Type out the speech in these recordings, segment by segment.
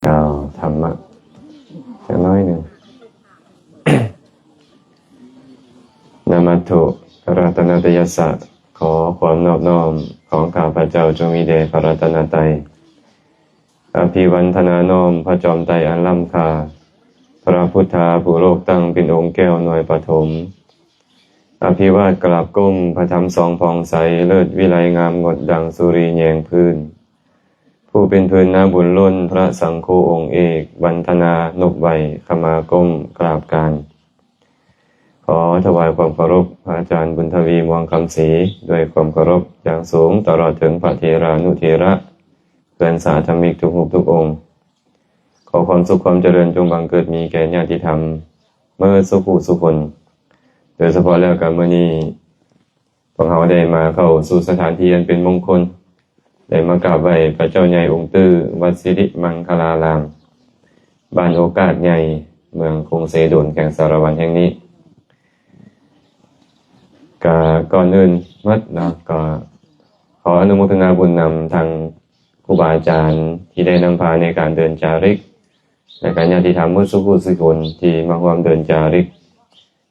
ກ່າວທຳມະຈັກໜ້ອຍໜຶ່ງ. ນະມັດຖຸ ລັດຕະນະຕະຍັດສະ ຂໍຄວາມນອບນ້ອມຂອງຂ້າພະເຈົ້າ ຈົ່ງມີແດ່ພະລັດຕະນະໄຕ. ອະພິວັນທະນານ້ອມພະຈອມໄຕອັນລ້ຳຄ່າ, ພະພຸດທາຜູ້ໂລກຕັ້ງເປັນອົງແກ້ວໜ່ວຍປະຖົມ. ອະພິວາດກາບກົ້ມພະທຳສອງຜ່ອງໃສ, ເລີດວິໄລງາມງົດດັ່ງສຸຣີແຍງພື້ນ. ຜູ້ເປັນພື້ນນາບຸນລົ້ນ, ພະສັງໂຄອົງເອກ, ວັນທະນານົບໄຫວ້, ຂະມາກົ້ມກາບການ. ຂໍຖວາຍຄວາມເຄົາລົບພະອາຈານບຸນທະວີ ມ່ວງຄຳສີ ດ້ວຍຄວາມເຄົາລົບຢ່າງສູງ, ຕະຫຼອດເຖິງພະເຖລານຸເຖລະ ເພື່ອນສາທຳມິກທຸກຮູບທຸກອົງ. ຂໍຄວາມສຸກຄວາມຈະເລີນຈົ່ງບັງເກີດມີແກ່ຍາດຕິທຳເໝິດສູ່ຜູ້ສູ່ຄົນ. ໂດຍສະເພາະແລ້ວກໍມື້ນີ້ ພວກເຮົາໄດ້ມາເຂົ້າສູ່ສະຖານທີ່ອັນເປັນມົງຄົນ, ໄດ້ມາກາບໄຫວ້ພະເຈົ້າໃຫຍ່ອົງຕື້ ວັດສິລິມັງຄະລາລາມ, ບ້ານໂອກາດໃຫຍ່, ເມືອງຄົງເຊໂດນ, ແຂວງສາລະວັນແຫ່ງນີ້. ກະກ່ອນອື່ນໝົດເນາະ, ກໍຂໍອະນຸໂມທະນາບຸນນຳທັງຄູບາອາຈານທີ່ໄດ້ນຳພາໃນການເດີນຈາລິກ ແລະ ກະຍາດຕິທຳເໝິດສູ່ຜູ້ສູ່ຄົນທີ່ມາຮ່ວມເດີນຈາລິກ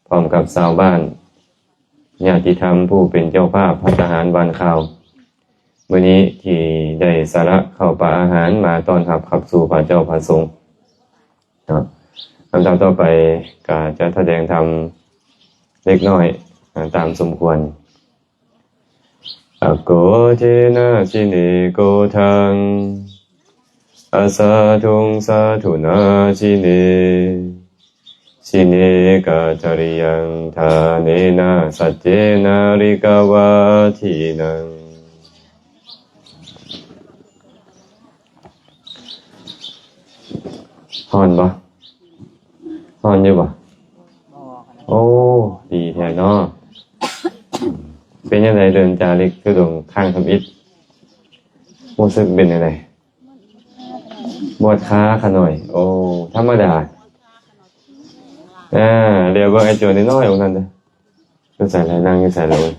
ພ້ອມກັບຊາວບ້ານ, ຍາດຕິທຳຜູ້ເປັນເຈົ້າພາບພັດຕາຫານບ້ານຂ່າວ ມື້ນີ້ທີ່ໄດ້ສະຫຼະເຂົ້າປາອາຫານມາຕ້ອນຮັບຂັບສູ່ພະເຈົ້າພະສົງເນາະ. ລຳດັບຕໍ່ໄປກໍຈະສະແດງທຳເລັກນ້ອຍ ອາ ຕາມສົມຄວນ. ອະໂກເທນະສິເນໂກທັງ ອະສາທຸງສາທຸນາສິເນ ສິເນກະຈະລິຍັງ ທາເນນະສັດເຈນາລິກະວາທີນັງ. ຮ້ອນບໍ່? ຮ້ອນຢູ່ບໍ່? ໂອ້ ດີແທ້ເນາະ. ເປັນຈັ່ງໃດເດີນຈາລິກທຸດົງຄັ້ງທຳອິດ ຮູ້ສຶກເປັນຈັ່ງໃດ? ປວດຂາຂະໜ້ອຍ. ໂອ້ ທຳມະດາ. ອາ ດຽວເບິ່ງໄອ້ໂຈນນ້ອຍໆ ອົງນັ້ນເດີ. ຢູ່ໃສລະ? ນັ່ງຢູ່ໃສລະເວີຍ?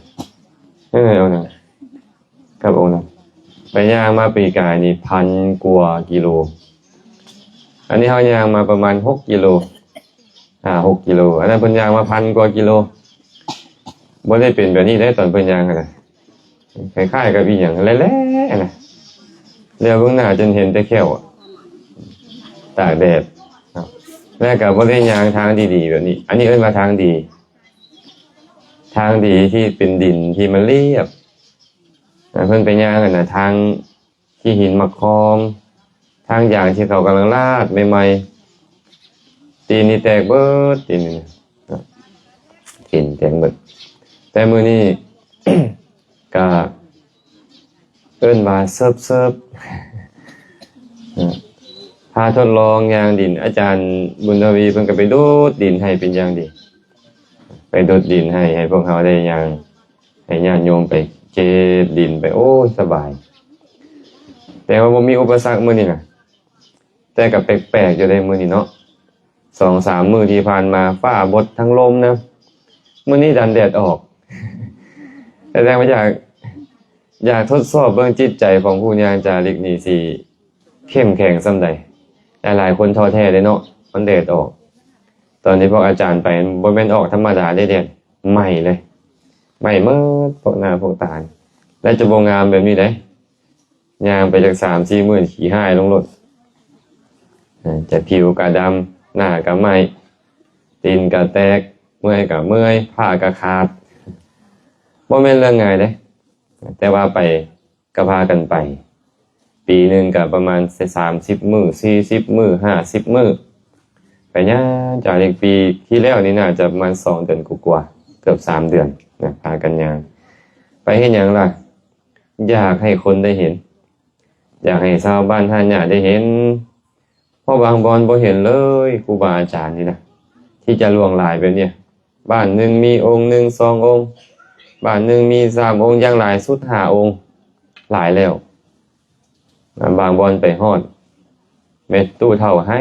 ເອີ ອົງນັ້ນ ກັບອົງນັ້ນ. ໄປຍ່າງມາປີກາຍນີ້ພັນກວ່າກິໂລ. ອັນນີ້ເຮົາຍ່າງມາປະມານຫົກກິໂລ ຫ້າຫົກກິໂລ. ອັນນັ້ນເພິ່ນຍ່າງມາພັນກວ່າກິໂລ. ບໍ່ໄດ້ເປັນແບບນີ້ເດ້ ຕອນເພິ່ນຍ່າງຫັ້ນນະ. ຄ້າຍໆກັບອີ່ຫຍັງແຫຼະໆນະ. ແລ້ວເບິ່ງໜ້າຈົນເຫັນແຕ່ແຂ້ວ ຕາກແດດເນາະ. ແລ້ວກໍບໍ່ໄດ້ຍ່າງທາງດີໆແບບນີ້. ອັນນີ້ເອີ້ນວ່າທາງດີ. ທາງດີທີ່ເປັນດິນທີ່ມັນລຽບ. ເພິ່ນໄປຍ່າງຫັ້ນນະ ທາງ ຂີ້ຫີນໝາກຄອມ, ທາງຢາງທີ່ເຂົາກຳລັງລາດໃໝ່ໆ. ຕີນນີ້ແຕກເບິດ, ຕີນນີ້ນະ, ຕີນແຕກເບິດ. ແຕ່ມື້ນີ້ກະເອີ້ນວ່າເສີບໆ, ພາທົດລອງຍ່າງດິນ. ອາຈານບຸນທະວີເພິ່ນກໍໄປດູດດິນໃຫ້ເປັນຢ່າງດີ, ໄປດູດດິນໃຫ້, ໃຫ້ພວກເຮົາໄດ້ຍ່າງ ໃຫ້ຍາດໂຍມໄປເກັບດິນໄປ, ໂອ້ຍ ສະບາຍ. ແຕ່ວ່າບໍ່ມີອຸປະສັກມື້ນີ້ນະ, ແຕ່ກໍແປກໆຢູ່ເດ້ມື້ນີ້ເນາະ. ສອງສາມມື້ທີ່ຜ່ານມາຟ້າບົດທັງລົມນະ, ມື້ນີ້ດັນແດດອອກ. ສະແດງວ່າຢາກ, ຢາກທົດສອບເບິ່ງຈິດໃຈຂອງຜູ້ຍ່າງຈາລິກນີ້ຊິ ເຂັ້ມແຂງສ່ຳໃດ. ຫຼາຍໆຄົນທໍ້ແທ້ເດ້ເນາະ, ມັນແດດອອກ. ຕອນທີ່ພວກອາຈານໄປ ບໍ່ແມ່ນອອກທຳມະດາເດ້, ແດດໄໝ້ເລີຍ, ໄໝ້ໝົດພວກໜ້າພວກຕາ. ແລ້ວຈະບໍ່ງາມແບບນີ້ໃດ, ຍ່າງໄປຈັກສາມສີ່ມື້ ຂີ້ຮ້າຍລົງໂລດ. ຈະຜິວກະດຳ, ໜ້າກະໄໝ້, ຕີນກະແຕກ, ເມື່ອຍກະເມື່ອຍ, ຜ້າກະຂາດ. ບໍ່ແມ່ນເລື່ອງງ່າຍເດ້, ແຕ່ວ່າໄປ ກໍພາກັນໄປ. ປີໜຶ່ງກໍປະມານສາມສິບມື້, ສີ່ສິບມື້, ຫ້າສິບມື້. ໄປຍ່າງຈາລິກ, ປີທີ່ແລ້ວນີ້ໜ້າຈະປະມານສອງເດືອນກວ່າໆ, ເກືອບສາມເດືອນນະ, ພາກັນຍ່າງ. ໄປເຮັດຫຍັງລະ? ຢາກໃຫ້ຄົນໄດ້ເຫັນ, ຢາກໃຫ້ຊາວບ້ານຮ້ານຫຍ້າໄດ້ເຫັນ. ເພາະບາງບ່ອນບໍ່ເຫັນເລີຍ ຄູບາອາຈານນີ້ນະ ທີ່ຈະຫຼວງຫຼາຍແບບນີ້. ບ້ານໜຶ່ງມີອົງໜຶ່ງສອງອົງ, ບ້ານໜຶ່ງມີສາມອົງ, ຢ່າງຫຼາຍສຸດຫ້າອົງ, ຫຼາຍແລ້ວ. ບາງບ່ອນໄປຮອດ ແມ່ຕູ້ເຖົ້າໄຫ້,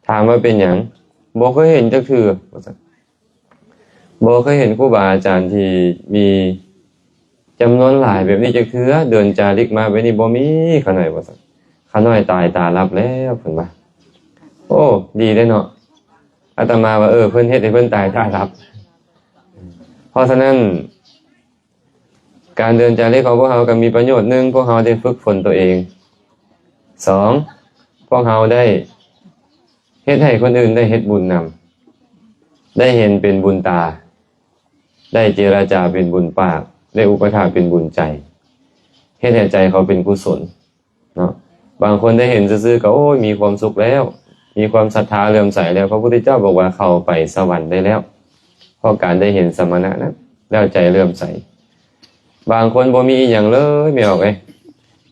ຖາມວ່າເປັນຫຍັງ? ບໍ່ເຄີຍເຫັນຈັກເທື່ອ ວ່າຊັ້ນ. ບໍ່ເຄີຍເຫັນຄູບາອາຈານທີ່ມີຈຳນວນຫຼາຍແບບນີ້ຈັກເທື່ອ, ເດີນຈາລິກມາແບບນີ້ບໍ່ມີ, ຂ້ານ້ອຍວ່າຊັ້ນ. ຂ້ານ້ອຍຕາຍຕາຫຼັບແລ້ວ ເພິ່ນວ່າ. ໂອ້ ດີເດ້ເນາະ. ອາດຕະມາວ່າ ເອີ ເພິ່ນເຮັດໃຫ້ເພິ່ນຕາຍຕາຫຼັບ. ເພາະສະນັ້ນ ການເດີນຈາລິກຂອງພວກເຮົາກໍມີປະໂຫຍດ. ໜຶ່ງ ພວກເຮົາໄດ້ຝຶກຝົນຕົວເອງ. ສອງ ພວກເຮົາໄດ້ເຮັດໃຫ້ຄົນອື່ນໄດ້ເຮັດບຸນນຳ, ໄດ້ເຫັນເປັນບຸນຕາ, ໄດ້ເຈລະຈາເປັນບຸນປາກ, ໄດ້ອຸປະຖາກເປັນບຸນໃຈ, ເຮັດໃຫ້ໃຈເຂົາເປັນກຸສົນເນາະ. ບາງຄົນໄດ້ເຫັນຊື່ໆ ກໍ ໂອ້ຍ ມີຄວາມສຸກແລ້ວ, ມີຄວາມສັດທາເຫຼື້ອມໃສແລ້ວ. ພະພຸດທະເຈົ້າບອກວ່າເຂົ້າໄປສະຫວັນໄດ້ແລ້ວ ເພາະການໄດ້ເຫັນສະມະນະນັ້ນ ແລ້ວໃຈເຫຼື້ອມໃສ. ບາງຄົນບໍ່ມີອີ່ຫຍັງເລີຍ ແມ່ອອກເອີຍ,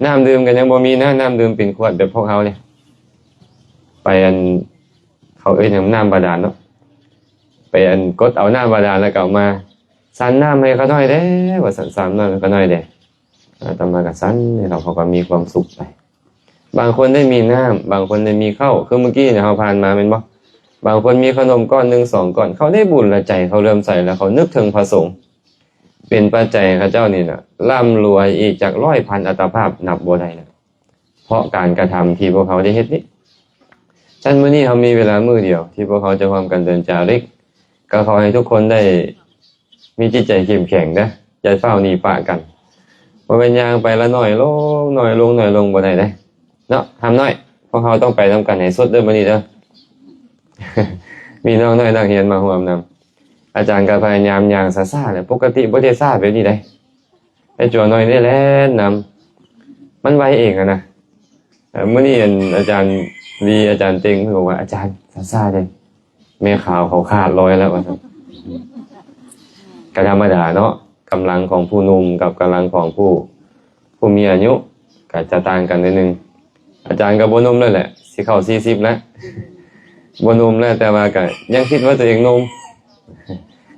ນ້ຳດື່ມກໍຍັງບໍ່ມີນະ, ນ້ຳດື່ມເປັນຂວດແບບພວກເຮົານີ້. ໄປອັນ ເຂົາເອີ້ນຫຍັງ ນ້ຳບາດານເນາະ, ໄປອັນກົດເອົານ້ຳບາດານ ແລ້ວກໍເອົາມາສັນນ້ຳໃຫ້ຂ້ານ້ອຍແດ່ ວ່າສັນ ສັນນ້ຳໃຫ້ຂ້ານ້ອຍແດ່. ອາດຕະມາກໍສັນໃຫ້ເຂົາ, ເຂົາກໍມີຄວາມສຸກໄປ. ບາງຄົນໄດ້ມີນ້ຳ, ບາງຄົນໄດ້ມີເຂົ້າ, ຄືມື້ກີ້ເຮົາຜ່ານມາແມ່ນບໍ່? ບາງຄົນມີຂະໜົມກ້ອນໜຶ່ງສອງກ້ອນ, ເຂົາໄດ້ບຸນລະໃຈເຂົາເຫຼື້ອມໃສ ແລ້ວເຂົານຶກເຖິງພະສົງ ເປັນປັດໄຈໃຫ້ເຂົາເຈົ້ານີ້ນະ ລ່ຳລວຍອີກຈັກຮ້ອຍພັນອັດຕະພາບນັບບໍ່ໄດ້ນະ ເພາະການກະທຳທີ່ພວກເຮົາໄດ້ເຮັດນີ້. ຊັ້ນມື້ນີ້ເຮົາມີເວລາມື້ດຽວທີ່ພວກເຮົາຈະຮ່ວມກັນເດີນຈາລິກ, ກໍຂໍໃຫ້ທຸກຄົນໄດ້ ມີຈິດໃຈເຂັ້ມແຂງເດີ້, ຢ່າຟ້າວໜີປະກັນ. ບໍ່ແມ່ນຍ່າງໄປລະໜ້ອຍລົງ, ໜ້ອຍລົງ, ໜ້ອຍລົງ ບໍ່ໄດ້ເດ້ເນາະ. ຫາມນ້ອຍ, ພວກເຮົາຕ້ອງໄປນຳກັນໃຫ້ສຸດເດີ້ມື້ນີ້ເດີ້. ມີນ້ອງນ້ອຍນັກຮຽນມາຮ່ວມນຳ. ອາຈານກໍພະຍາຍາມຍ່າງຊ້າໆແຫຼະ, ປົກກະຕິບໍ່ໄດ້ຊ້າແບບນີ້ເດ້. ໄອ້ຈົວນ້ອຍນີ້ແລ່ນນຳ, ມັນໄວເອງຫັ້ນນະ. ເອີ ມື້ນີ້ອັນ ອາຈານວີ ອາຈານເຕັງເພິ່ນບອກວ່າ ອາຈານ ຊ້າໆເດ້ ແມ່ຂາວເຂົາຂາດລອຍແລ້ວ ວ່າຊັ້ນ. ກໍທຳມະດາເນາະ, ກຳລັງຂອງຜູ້ໜຸ່ມກັບກຳລັງຂອງຜູ້ ຜູ້ມີອາຍຸກໍຈະຕ່າງກັນໜ້ອຍໜຶ່ງ. ອາຈານກໍບໍ່ໜຸ່ມແລ້ວແຫຼະ, ຊິເຂົ້າສີ່ສິບແລ້ວ, ບໍ່ໜຸ່ມແລ້ວ, ແຕ່ວ່າກໍຍັງຄິດວ່າຕົວເອງໜຸ່ມ,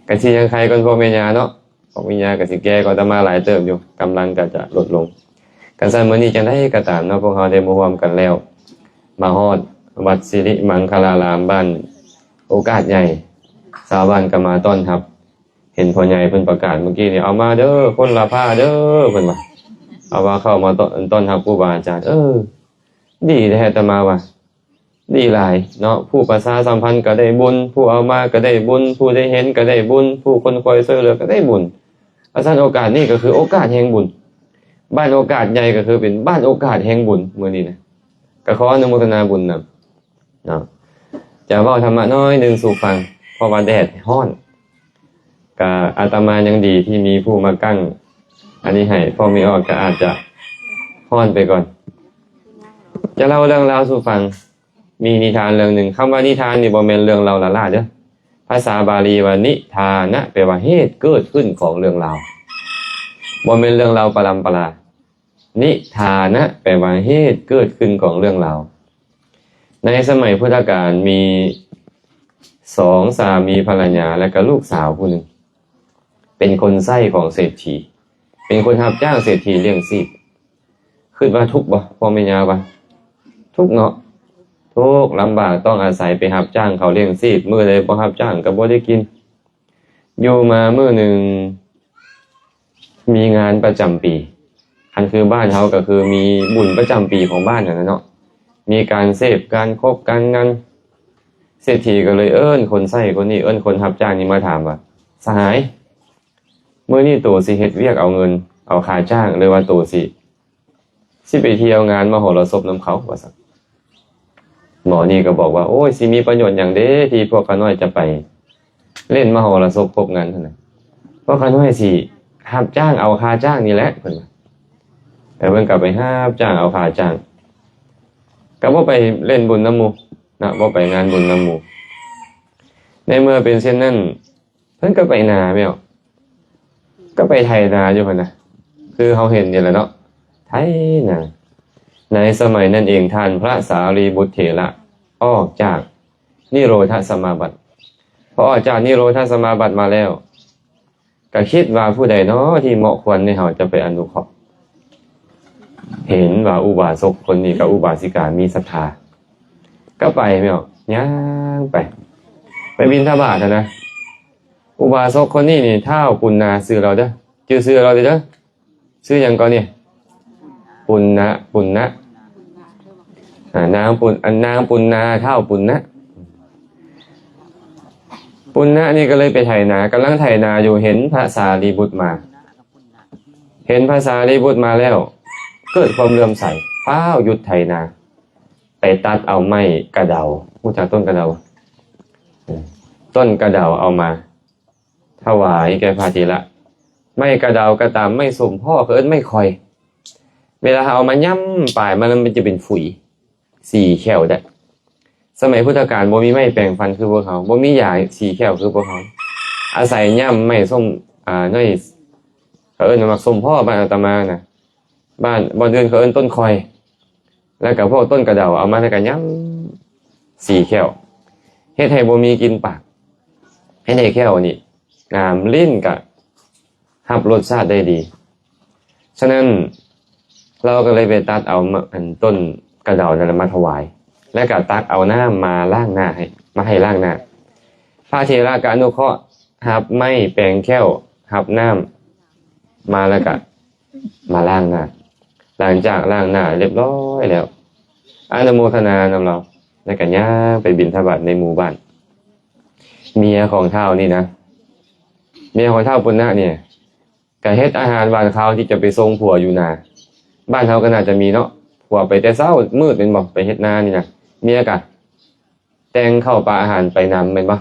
ກໍຊິຍັງໄຄກ່ອນພວກແມ່ຍ່າເນາະ. ຂອງວິນຍາກໍຊິແກ່ກວ່າອາດຕະມາຫຼາຍເຕີບຢູ່, ກຳລັງກໍຈະລົດລົງ. ຄັນຊັ້ນ ມື້ນີ້ຈັ່ງໃດກໍຕາມເນາະ, ພວກເຮົາໄດ້ມາຮ່ວມກັນແລ້ວ, ມາຮອດວັດສິລິມັງຄະລາລາມ ບ້ານໂອກາດໃຫຍ່, ຊາວບ້ານກໍມາຕ້ອນຮັບ. ເຫັນພໍ່ໃຫຍ່ເພິ່ນປະກາດມື້ກີ້ນີ້, ເອົາມາເດີ້ ຄົນລະຜ້າເດີ້ ເພິ່ນວ່າ, ເອົາມາເຂົ້າມາຕ້ອນ ຕ້ອນຮັບຄູບາອາຈານ. ເອີ ດີແທ້ ອາດຕະມາວ່າ. ດີຫຼາຍເນາະ, ຜູ້ປະຊາສຳພັນກໍໄດ້ບຸນ, ຜູ້ເອົາມາກໍໄດ້ບຸນ, ຜູ້ໄດ້ເຫັນກໍໄດ້ບຸນ, ຜູ້ຄົນຄວາຍຊ່ວຍເຫຼືອກໍໄດ້ບຸນ. ວ່າຊັ້ນ ໂອກາດນີ້ກໍຄືໂອກາດແຫ່ງບຸນ, ບ້ານໂອກາດໃຫຍ່ກໍຄືເປັນບ້ານໂອກາດແຫ່ງບຸນມື້ນີ້ນະ. ກໍຂໍອະນຸໂມທະນາບຸນນຳເນາະ. ຈະເວົ້າທຳມະໜ້ອຍໜຶ່ງສູ່ຟັງ, ເພາະວ່າແດດຮ້ອນ. ກະອາດຕະມາຍັງດີທີ່ມີຜູ້ມາກັ້ງອັນນີ້ໃຫ້, ເພາະແມ່ອອດກໍອາດຈະຮ້ອນໄປກ່ອນ. ຈະເລົ່າເລື່ອງລາວສູ່ຟັງ. ມີນິທານເລື່ອງໜຶ່ງ. ຄຳວ່ານິທານນີ້ບໍ່ແມ່ນເລື່ອງເລົ່າລ້າໆເດີ້. ພາສາບາລີວ່ານິທານະ ແປວ່າເຫດເກີດຂຶ້ນຂອງເລື່ອງລາວ. ບໍ່ແມ່ນເລື່ອງເລົ່າປະລຳປະລາ. ນິທານະ ແປວ່າເຫດເກີດຂຶ້ນຂອງເລື່ອງລາວ. ໃນສະໄໝພຸດທະການມີສອງສາມີພັນລະຍາ ແລະກະລູກສາວຜູ້ໜຶ່ງ ເປັນຄົນໃຊ້ຂອງເສດຖີ, ເປັນຄົນຮັບຈ້າງເສດຖີລ້ຽງຊີບ. ຄິດວ່າທຸກບໍ່ ພໍ່ແມ່ຍ່າວ່າ? ທຸກເນາະ, ທຸກລຳບາກ, ຕ້ອງອາໄສໄປຮັບຈ້າງເຂົາລ້ຽງຊີບ, ມື້ໃດບໍ່ຮັບຈ້າງກໍບໍ່ໄດ້ກິນ. ຢູ່ມາມື້ໜຶ່ງ ມີງານປະຈຳປີ, ຄັນຄືບ້ານເຮົາກໍຄືມີບຸນປະຈຳປີຂອງບ້ານຫັ້ນນະເນາະ, ມີການເສບ ການຄົບ ການງານ. ເສດຖີກໍເລີຍເອີ້ນຄົນໃຊ້ຄົນນີ້, ເອີ້ນຄົນຮັບຈ້າງນີ້ມາຖາມວ່າ, ສະຫາຍ, ມື້ນີ້ໂຕຊິເຮັດວຽກເອົາເງິນ ເອົາຄ່າຈ້າງ ຫຼືວ່າໂຕຊິ ຊິໄປທ່ຽວງານມະຫົລະສົບນຳເຂົາ ວ່າຊັ້ນ. ໝໍນີ້ກໍບອກວ່າ, ໂອ້ຍ ຊິມີປະໂຫຍດຫຍັງເດ ທີ່ພວກຂ້ານ້ອຍຈະໄປຫຼິ້ນມະຫົລະສົບຄົບງານຫັ້ນນະ, ພວກຂ້ານ້ອຍຊິຮັບຈ້າງເອົາຄ່າຈ້າງນີ້ແຫຼະ ເພິ່ນວ່າ. ແລ້ວເພິ່ນກໍໄປຮັບຈ້າງເອົາຄ່າຈ້າງ, ກໍບໍ່ໄປຫຼິ້ນບຸນນຳໝູ່ນະ, ບໍ່ໄປງານບຸນນຳໝູ່. ໃນເມື່ອເປັນເຊັ່ນນັ້ນ, ເພິ່ນກໍໄປນາແມ່ນບໍ່? ກໍໄປໄຖນາຢູ່ຫັ້ນນະ, ຄືເຮົາເຫັນນີ້ແຫຼະເນາະ, ໄຖນາ. ໃນສະໄໝນັ້ນເອງ, ທ່ານພະສາລີບຸດເຖລະອອກຈາກນິໂຣທະສະມາບັດ. ພໍອອກຈາກນິໂຣທະສະມາບັດມາແລ້ວ, ກໍຄິດວ່າຜູ້ໃດເນາະທີ່ເໝາະຄວນໃຫ້ເຮົາຈະໄປອະນຸເຄາະ. ເຫັນວ່າອຸບາສົກຄົນນີ້ກັບອຸບາສິກາມີສັດທາ, ກໍໄປແມ່ນບໍ່? ຍ່າງໄປ, ໄປບິນທະບາດຫັ້ນນະ. ອຸບາສົກຄົນນີ້ນີ້ ທ້າວປຸນນາຊື່ລາວເດີ້, ຈື່ຊື່ລາວເດີ້. ຊື່ຫຍັງກ່ອນນີ້? ປຸນນະ, ປຸນນະ. ອ່າ ນາງປຸນ ອັນ ນາງປຸນນາ ທ້າວປຸນນະ ປຸນນະນີ້ກໍເລີຍໄປໄຖນາ ກຳລັງໄຖນາຢູ່ ເຫັນພະສາລີບຸດມາ ເຫັນພະສາລີບຸດມາແລ້ວ ເກີດຄວາມເຫຼື້ອມໃສ ຟ້າວຢຸດໄຖນາ ໄປຕັດເອົາໄມ້ກະເດົາ ຮູ້ຈັກຕົ້ນກະເດົາ ຕົ້ນກະເດົາເອົາມາ ຖວາຍແກ່ພະເຖລະ ໄມ້ກະເດົາກໍຕາມ ໄມ້ສົມພໍ້ ເຂົາເອີ້ນໄມ້ຂ້ອຍ ເວລາເຮົາເອົາມາຫຍ້ຳປາຍມັນ ມັນຈະເປັນຂຸຍສີແຂ້ວໄດ້ ສະໄໝພຸດທະການບໍ່ມີໄມ້ແປງຟັນຄືພວກເຮົາ ບໍ່ມີຢາສີແຂ້ວຄືພວກເຮົາ ອາໄສຫຍ້ຳໄມ້ສົ້ມ ອ່າ ນ້ອຍ ເຂົາເອີ້ນວ່າໝາກສົ້ມພໍ້ ບ້ານອາດຕະມານະ ບ້ານ ບ່ອນອື່ນເຂົາເອີ້ນຕົ້ນຂ້ອຍ ແລ້ວກໍພວກຕົ້ນກະເດົາ ເອົາມາແລ້ວກໍຫຍ້ຳສີແຂ້ວ ເຮັດໃຫ້ບໍ່ມີກິ່ນປາກ ເຮັດໃຫ້ແຂ້ວນີ້ງາມ ລີ້ນກໍຮັບລົດຊາດໄດ້ດີ ສະນັ້ນ ລາວກໍເລີຍໄປຕັດເອົາ ມະ ອັນ ຕົ້ນກະເດົານັ້ນແຫຼະມາຖວາຍ ແລ້ວກໍຕັກເອົານ້ຳມາລ້າງໜ້າໃຫ້ ມາໃຫ້ລ້າງໜ້າ ພະເຖລະກໍອະນຸເຄາະ ຮັບໄມ້ແປງແຂ້ວ ຮັບນ້ຳມາ ແລ້ວກໍມາລ້າງໜ້າ ຫຼັງຈາກລ້າງໜ້າຮຽບຮ້ອຍແລ້ວ ອະນຸໂມທະນານຳລາວ ແລ້ວກໍຍ່າງໄປບິນທະບາດໃນໝູ່ບ້ານ ເມຍຂອງທ້າວນີ້ນະ ເມຍຂອງທ້າວປຸນນະນີ້ ກະເຮັດອາຫານຫວານຄາວທີ່ຈະໄປສົ່ງຜົວຢູ່ນາ ບ້ານເຮົາກໍໜ້າຈະມີເນາະ ຜົວໄປແຕ່ເຊົ້າມືດແມ່ນບໍ່ ໄປເຮັດນານີ້ນະ ເມຍກະແຕ່ງເຂົ້າປາອາຫານໄປນຳແມ່ນບໍ່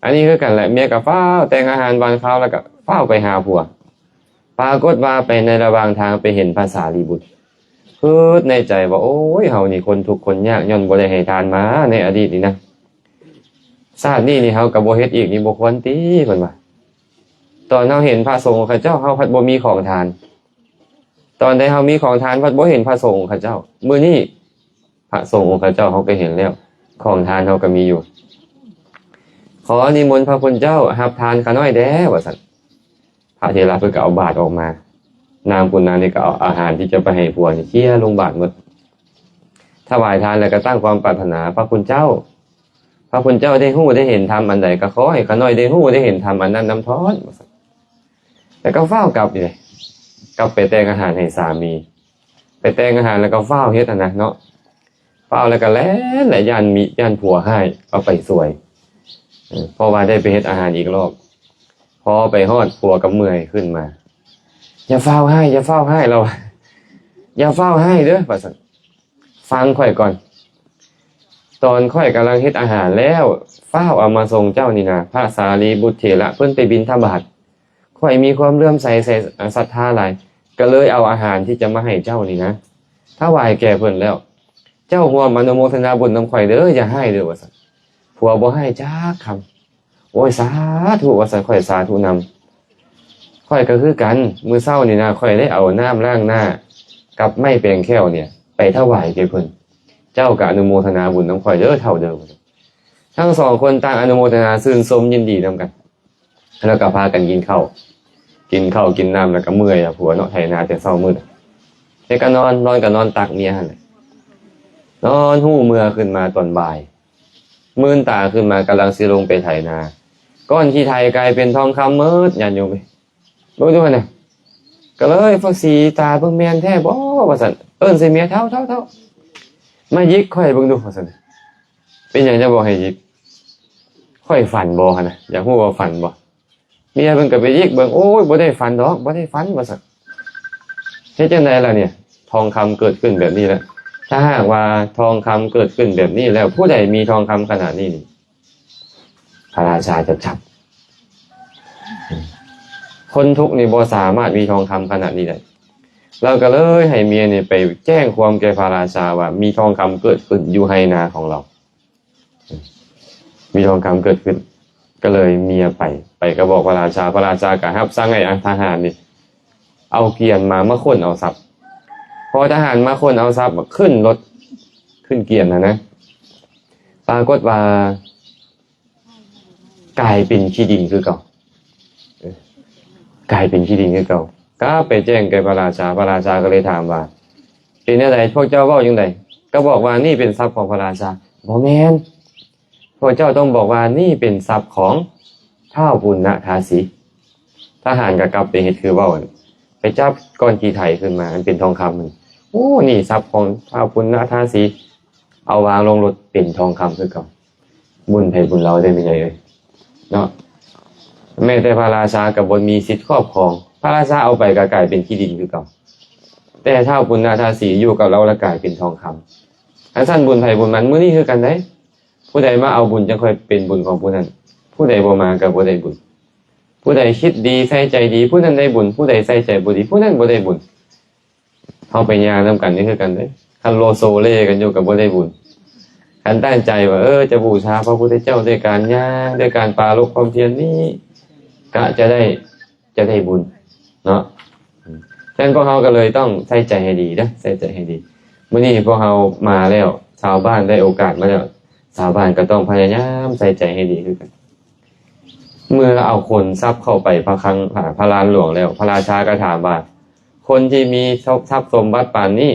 ອັນນີ້ຄືກັນແຫຼະ ເມຍກະຟ້າວແຕ່ງອາຫານຫວານຄາວ ແລ້ວກະຟ້າວໄປຫາຜົວ ປາກົດວ່າໄປໃນລະຫວ່າງທາງໄປເຫັນພະສາລີບຸດ ຄິດໃນໃຈວ່າ ໂອ້ຍ ເຮົານີ້ຄົນທຸກຄົນຍາກ ຍ້ອນບໍ່ໄດ້ໃຫ້ທານມາໃນອະດີດນີ້ນະ ຊາດນີ້ນີ້ເຮົາກໍບໍ່ເຮັດອີກນີ້ບໍ່ຄວນຕິ ເພິ່ນວ່າ ຕອນເຮົາເຫັນພະສົງອົງຄະເຈົ້າ ເຮົາພັດບໍ່ມີຂອງທານ ຕອນໃດເຮົາມີຂອງທານ ພັດບໍ່ເຫັນພະສົງອົງຄະເຈົ້າ ມື້ນີ້ພະສົງອົງຄະເຈົ້າເຮົາກໍເຫັນແລ້ວ ຂອງທານເຮົາກໍມີຢູ່ ຂໍນິມົນພະຄຸນເຈົ້າຮັບທານຂ້ານ້ອຍແດ່ ວ່າຊັ້ນ ພະເຖລະເພິ່ນກໍເອົາບາດອອກມາ ນາງປຸນນະນີ້ກໍເອົາອາຫານທີ່ຈະໄປໃຫ້ຜົວນີ້ເຄຍລົງບາດໝົດ ຖວາຍທານແລ້ວກໍຕັ້ງຄວາມປາດຖະໜາ ພະຄຸນເຈົ້າ ພະຄຸນເຈົ້າໄດ້ຮູ້ໄດ້ເຫັນທຳອັນໃດ ກໍຂໍໃຫ້ຂ້ານ້ອຍໄດ້ຮູ້ໄດ້ເຫັນທຳອັນນັ້ນນຳທ້ອນ ວ່າຊັ້ນ ແລ້ວກໍຟ້າວກັບນີ້ແຫຼະ ກັບໄປແຕ່ງອາຫານໃຫ້ສາມີ ໄປແຕ່ງອາຫານແລ້ວກໍຟ້າວເຮັດຫັ້ນນະເນາະ ຟ້າວແລ້ວກໍແລ່ນ ແລະ ຢ້ານມີ ຢ້ານຜົວຮ້າຍເອົາໄປສວຍ ເອີ ເພາະວ່າໄດ້ໄປເຮັດອາຫານອີກລອບ ພໍໄປຮອດຜົວກໍເມື່ອຍຂຶ້ນມາ ຢ່າຟ້າວຮ້າຍ ຢ່າຟ້າວຮ້າຍ ລາວວ່າ ຢ່າຟ້າວຮ້າຍເດີ ວ່າຊັ້ນ ຟັງຂ້ອຍກ່ອນ ຕອນຂ້ອຍກຳລັງເຮັດອາຫານແລ້ວ ຟ້າວເອົາມາສົ່ງເຈົ້ານີ້ນະ ພະສາລີບຸດເຖລະເພິ່ນໄປບິນທະບາດ ຂ້ອຍມີຄວາມເຫຼື້ອມໃສ ໃສ່ ອາ ສັດທາຫຼາຍ ກໍເລີຍເອົາອາຫານທີ່ຈະມາໃຫ້ເຈົ້ານີ້ນະ ຖວາຍແກ່ເພິ່ນແລ້ວ ເຈົ້າຮ່ວມອະນຸໂມທະນາບຸນນຳຂ້ອຍເດີ ຢ່າຮ້າຍເດີ ວ່າຊັ້ນ ຜົວບໍ່ຮ້າຍຈັກຄຳ ໂອ້ຍ ສາທຸ ວ່າຊັ້ນ ຂ້ອຍສາທຸນຳ ຂ້ອຍກໍຄືກັນ ມື້ເຊົ້ານີ້ນະ ຂ້ອຍໄດ້ເອົານ້ຳລ້າງໜ້າກັບໄມ້ແປງແຂ້ວນີ້ໄປຖວາຍແກ່ເພິ່ນ ເຈົ້າກໍອະນຸໂມທະນາບຸນນຳຂ້ອຍເດີ ເຖົ້າເດີ ທັງສອງຄົນຕ່າງອະນຸໂມທະນາຊື່ນຊົມຍິນດີນຳກັນ ແລ້ວກໍພາກັນກິນເຂົ້າ ກິນເຂົ້າກິນນ້ຳ ແລ້ວກໍເມື່ອຍລະຜົວເນາະ ໄຖນາແຕ່ເຊົ້າມືດ ເຮັດກໍນອນ ນອນກໍນອນຕັກເມຍຫັ້ນແຫຼະ ນອນຮູ້ເມື່ອຂຶ້ນມາຕອນບ່າຍ ມື່ນຕາຂຶ້ນມາກຳລັງຊິລົງໄປໄຖນາ ກ້ອນຂີ້ໄຖກາຍເປັນທອງຄຳໝົດ ຍາດໂຍມເອີຍ ເບິ່ງດູຫັ້ນນະ ກໍເລີຍຟັກສີຕາເບິ່ງແມ່ນແທ້ບໍ່ ວ່າຊັ້ນ ເອີ້ນໃສ່ເມຍ ເຖົ້າ ເຖົ້າ ເຖົ້າ ມາຢິກຂ້ອຍເບິ່ງດູ ວ່າຊັ້ນ ເປັນຫຍັງຈະບໍ່ໃຫ້ຢິກ ຂ້ອຍຝັນບໍ່ຫັ້ນນະ ຢາກຮູ້ວ່າຝັນບໍ່ ເມຍເພິ່ນກໍໄປຢິກເບິ່ງ ໂອ້ຍ ບໍ່ໄດ້ຝັນດອກ ບໍ່ໄດ້ຝັນ ວ່າຊັ້ນ ເຮັດຈັ່ງໃດລະນີ້ ທອງຄຳເກີດຂຶ້ນແບບນີ້ແຫຼະ ຖ້າຫາກວ່າທອງຄຳເກີດຂຶ້ນແບບນີ້ແລ້ວ ຜູ້ໃດມີທອງຄຳຂະໜາດນີ້ນີ້ ພະລາຊາຈັບ ຈັບ ຄົນທຸກນີ້ບໍ່ສາມາດມີທອງຄຳຂະໜາດນີ້ໄດ້ ລາວກໍເລີຍໃຫ້ເມຍນີ້ໄປແຈ້ງຄວາມແກ່ພະລາຊາວ່າ ມີທອງຄຳເກີດຂຶ້ນຢູ່ໄຮ່ນາຂອງລາວ ມີທອງຄຳເກີດຂຶ້ນ ກໍເລີຍເມຍໄປ ໄປກໍບອກພະລາຊາ ພະລາຊາກໍຮັບສັ່ງໃຫ້ ອາ ທະຫານນີ້ ເອົາກຽນມາ ມາຄົ້ນເອົາຊັບ ພໍທະຫານມາຄົ້ນເອົາຊັບ ຂຶ້ນລົດ ຂຶ້ນກຽນຫັ້ນນະ ປາກົດວ່າ ກາຍເປັນຂີ້ດິນຄືເກົ່າ ເອີ ກາຍເປັນຂີ້ດິນຄືເກົ່າ ກັບໄປແຈ້ງແກ່ພະລາຊາ ພະລາຊາກໍເລີຍຖາມວ່າ ເປັນແນວໃດ ພວກເຈົ້າເວົ້າຈັ່ງໃດ ກໍບອກວ່ານີ້ເປັນຊັບຂອງພະລາຊາ ບໍ່ແມ່ນ ພວກເຈົ້າຕ້ອງບອກວ່ານີ້ເປັນຊັບຂອງທ້າວປຸນນະທາສີ ທະຫານກໍກັບໄປເຮັດຄືເວົ້າ ໄປຈັບກ້ອນຂີ້ໄຖຂຶ້ນມາ ມັນເປັນທອງຄຳ ໂອ້ ນີ້ຊັບຂອງທ້າວປຸນນະທາສີ ເອົາວາງລົງລົດເປັນທອງຄຳຄືເກົ່າ. ບຸນໃຜບຸນລາວເດ້ ແມ່ໃຫຍ່ເອີຍ ເນາະ. ແມ້ແຕ່ພະລາຊາກໍບໍ່ມີສິດຄອບຄອງ, ພະລາຊາເອົາໄປກໍກາຍເປັນຂີ້ດິນຄືເກົ່າ. ແຕ່ທ້າວປຸນນະທາສີຢູ່ກັບລາວລະກາຍເປັນທອງຄຳ. ອັນຊັ້ນບຸນໃຜບຸນມັນ, ມື້ນີ້ຄືກັນເດ້. ຜູ້ໃດມາເອົາບຸນ ຈັ່ງຄ່ອຍເປັນບຸນຂອງຜູ້ນັ້ນ, ຜູ້ໃດບໍ່ມາກໍບໍ່ໄດ້ບຸນ. ຜູ້ໃດຄິດດີໃສ່ໃຈດີ ຜູ້ນັ້ນໄດ້ບຸນ, ຜູ້ໃດໃສ່ໃຈບໍ່ດີ ຜູ້ນັ້ນບໍ່ໄດ້ບຸນ. ເຮົາໄປຍ່າງນຳກັນນີ້ຄືກັນເດ້. ຄັນໂລໂຊເລກັນຢູ່ກໍບໍ່ໄດ້ບຸນ. ຄັນຕັ້ງໃຈວ່າ ເອີ ຈະບູຊາພະພຸດທະເຈົ້າດ້ວຍການຍ່າງ, ດ້ວຍການປາລົບຄວາມພຽນນີ້ ກະຈະໄດ້ ຈະໄດ້ບຸນເນາະ. ສະນັ້ນພວກເຮົາກໍເລີຍຕ້ອງໃສ່ໃຈໃຫ້ດີເດີ, ໃສ່ໃຈໃຫ້ດີ. ມື້ນີ້ພວກເຮົາມາແລ້ວ, ຊາວບ້ານໄດ້ໂອກາດມາແລ້ວ, ຊາວບ້ານກໍຕ້ອງພະຍາຍາມໃສ່ໃຈໃຫ້ດີຄືກັນ. ເມື່ອເອົາຂົນຊັບເຂົ້າໄປພະຄັງ ພະລານຫຼວງແລ້ວ, ພະລາຊາກໍຖາມວ່າ ຄົນທີ່ມີຊັບສົມບັດປານນີ້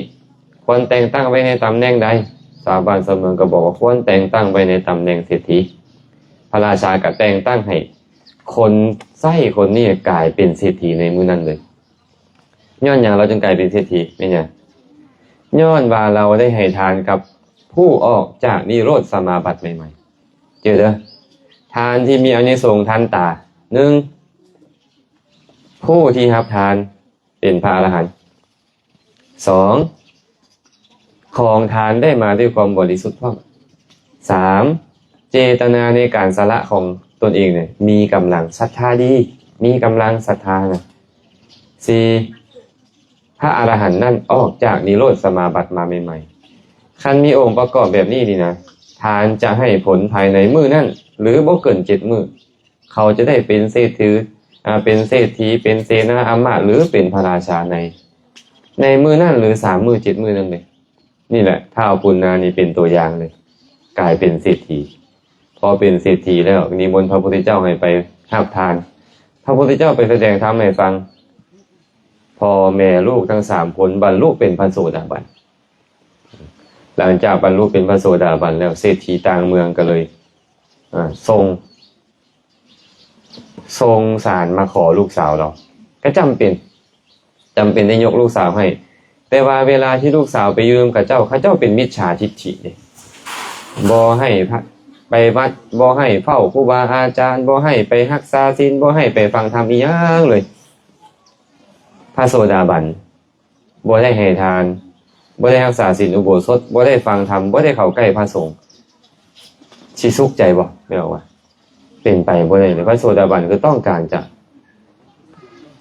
ຄວນແຕ່ງຕັ້ງໄວ້ໃນຕຳແໜ່ງໃດ? ຊາວບ້ານຊາວເມືອງກໍບອກວ່າ ຄວນແຕ່ງຕັ້ງໄວ້ໃນຕຳແໜ່ງເສດຖີ. ພະລາຊາກໍແຕ່ງຕັ້ງໃຫ້ຄົນໃຊ້ຄົນນີ້ກາຍເປັນເສດຖີໃນມື້ນັ້ນເລີຍ. ຍ້ອນຫຍັງລາວຈຶ່ງກາຍເປັນເສດຖີ? ແມ່ນຫຍັງ? ຍ້ອນວ່າລາວໄດ້ໃຫ້ທານກັບຜູ້ອອກຈາກນິໂຣດສະມາບັດໃໝ່ໆ. ເຈີເດີ, ທານທີ່ມີອານິສົງທັນຕາ. ໜຶ່ງ, ຜູ້ທີ່ຮັບທານ ເປັນພະອະລະຫັນ. ສອງ, ຂອງທານໄດ້ມາດ້ວຍຄວາມບໍລິສຸດພ້ອມ. ສາມ, ເຈຕະນາໃນການສະຫຼະຂອງຕົນເອງນີ້ມີກຳລັງ, ສັດທາດີ, ມີກຳລັງສັດທານະ. ສີ່, ພະອະລະຫັນນັ້ນອອກຈາກນິໂຣດສະມາບັດມາໃໝ່ໆ. ຄັນມີອົງປະກອບແບບນີ້ນີ້ນະ, ທານຈະໃຫ້ຜົນພາຍໃນມື້ນັ້ນ ຫຼື ບໍ່ເກີນເຈັດມື້. ເຂົາຈະໄດ້ເປັນເສດຖື ອາ ເປັນເສດຖີ ເປັນເສນາອາມາດ ຫຼື ເປັນພະລາຊາໃນ ໃນມື້ນັ້ນ ຫຼື ສາມມື້ ເຈັດມື້ນັ້ນເລີຍ. ນີ້ແຫຼະ ທ້າວປຸນນານີ້ເປັນຕົວຢ່າງເລີຍ ກາຍເປັນເສດຖີ. ພໍເປັນເສດຖີແລ້ວ ນິມົນພະພຸດທະເຈົ້າໃຫ້ໄປຮັບທານ. ພະພຸດທະເຈົ້າໄປສະແດງທຳໃຫ້ຟັງ. ພໍ່ແມ່ລູກທັງສາມຄົນບັນລຸເປັນພະໂສດາບັນ. ຫຼັງຈາກບັນລຸເປັນພະໂສດາບັນແລ້ວ ເສດຖີຕ່າງເມືອງກໍເລີຍ ອາ ສົ່ງ ສົ່ງສານມາຂໍລູກສາວລາວ ກໍຈຳເປັນ ຈຳເປັນໄດ້ຍົກລູກສາວໃຫ້. ແຕ່ວ່າເວລາທີ່ລູກສາວໄປຢູ່ນຳເຂົາເຈົ້າ ເຂົາເຈົ້າເປັນມິດສາທິດຖິເດ້ ບໍ່ໃຫ້ພະ ໄປວັດ ບໍ່ໃຫ້ເຝົ້າຄູບາອາຈານ ບໍ່ໃຫ້ໄປຮັກສາສິນ ບໍ່ໃຫ້ໄປຟັງທຳອີ່ຫຍັງເລີຍ. ພະໂສດາບັນ ບໍ່ໄດ້ໃຫ້ທານ ບໍ່ໄດ້ຮັກສາສິນອຸໂບສົດ ບໍ່ໄດ້ຟັງທຳ ບໍ່ໄດ້ເຂົ້າໃກ້ພະສົງ ຊິສຸກໃຈບໍ່? ແມ່ນວ່າ ເປັນໄປບໍ່ໄດ້ເລີຍ. ພະໂສດາບັນຄືຕ້ອງການຈະ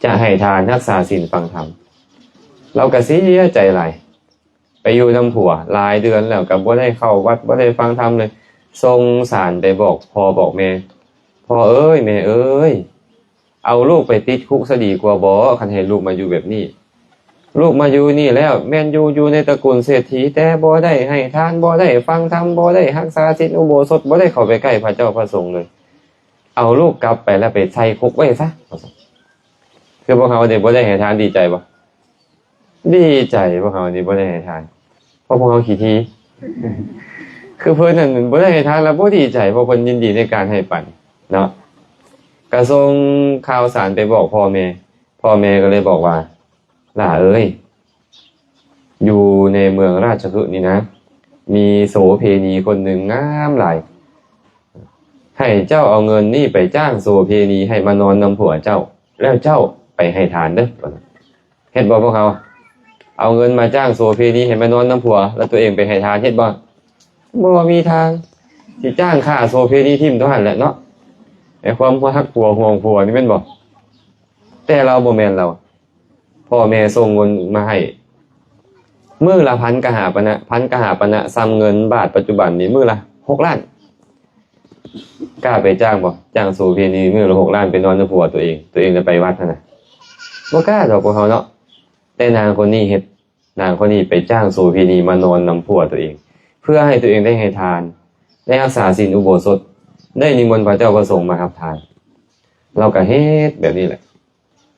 ຈະໃຫ້ທານ ຮັກສາສິນ ຟັງທຳ. ລາວກໍເສຍໃຈຫຼາຍ ໄປຢູ່ນຳຜົວຫຼາຍເດືອນແລ້ວ ກໍບໍ່ໄດ້ເຂົ້າວັດ ບໍ່ໄດ້ຟັງທຳເລີຍ. ສົ່ງສານໄປບອກພໍ່ບອກແມ່ ພໍ່ເອີຍ ແມ່ເອີຍ ເອົາລູກໄປຕິດຄຸກຊະດີກວ່າບໍ່ ຄັນໃຫ້ລູກມາຢູ່ແບບນີ້. ລູກມາຢູ່ນີ້ແລ້ວ ແມ່ນຢູ່ ຢູ່ໃນຕະກຸນເສດຖີ ແຕ່ບໍ່ໄດ້ໃຫ້ທານ ບໍ່ໄດ້ຟັງທຳ ບໍ່ໄດ້ຮັກສາສິນອຸໂບສົດ ບໍ່ໄດ້ເຂົ້າໄປໃກ້ພະເຈົ້າພະສົງເລີຍ. ເອົາລູກກັບໄປແລ້ວໄປໃສ່ຄຸກໄວ້ຊະ. ຄືພວກເຮົານີ້ບໍ່ໄດ້ໃຫ້ທານ ດີໃຈບໍ່? ດີໃຈ ພວກເຮົານີ້ບໍ່ໄດ້ໃຫ້ທານ ເພາະພວກເຮົາຂີ້ຖີ່. ຄືເພິ່ນນັ້ນບໍ່ໄດ້ໃຫ້ທານ ແລ້ວບໍ່ດີໃຈ ເພາະເພິ່ນຍິນດີໃນການໃຫ້ປັນເນາະ. ກະສົ່ງຂ່າວສານໄປບອກພໍ່ແມ່ ພໍ່ແມ່ກໍເລີຍບອກວ່າ ຫຼ້າເອີຍ ຢູ່ໃນເມືອງລາຊະຄຶນີ້ນະ ມີໂສເພນີຄົນໜຶ່ງງາມຫຼາຍ ໃຫ້ເຈົ້າເອົາເງິນນີ້ໄປຈ້າງໂສເພນີໃຫ້ມານອນນຳຜົວເຈົ້າ ແລ້ວເຈົ້າໄປໃຫ້ທານເດີ. ເຮັດບໍ່ພວກເຮົາ? ເອົາເງິນມາຈ້າງໂສເພນີໃຫ້ມານອນນຳຜົວ ແລ້ວຕົວເອງໄປໃຫ້ທານ ເຮັດບໍ່? ບໍ່ມີທາງ ຊິຈ້າງຂ້າໂສເພນີຖິ້ມເທົ່ານັ້ນແຫຼະເນາະ. ໃນຄວາມຮັກຜົວຫວງຜົວນີ້ແມ່ນບໍ່? ແຕ່ລາວບໍ່ແມ່ນລາວ ພໍ່ແມ່ສົ່ງເງິນມາໃຫ້ມື້ລະພັນກະຫາປະນະ ພັນກະຫາປະນະ ສ່ຳເງິນບາດປັດຈຸບັນນີ້ມື້ລະຫົກລ້ານ. ກ້າໄປຈ້າງບໍ່? ຈ້າງໂສເພນີມື້ລະຫົກລ້ານໄປນອນນຳຜົວຕົວເອງ ຕົວເອງລະໄປວັດຫັ້ນນະ ບໍ່ກ້າດອກພວກເຮົາເນາະ. ແຕ່ນາງຄົນນີ້ເຮັດ ນາງຄົນນີ້ໄປຈ້າງໂສເພນີມານອນນຳຜົວຕົວເອງ ເພື່ອໃຫ້ຕົວເອງໄດ້ໃຫ້ທານ ໄດ້ຮັກສາສິນອຸໂບສົດ ໄດ້ນິມົນພະເຈົ້າພະສົງມາຮັບທານ. ລາວກໍເຮັດແບບນີ້ແຫຼະ.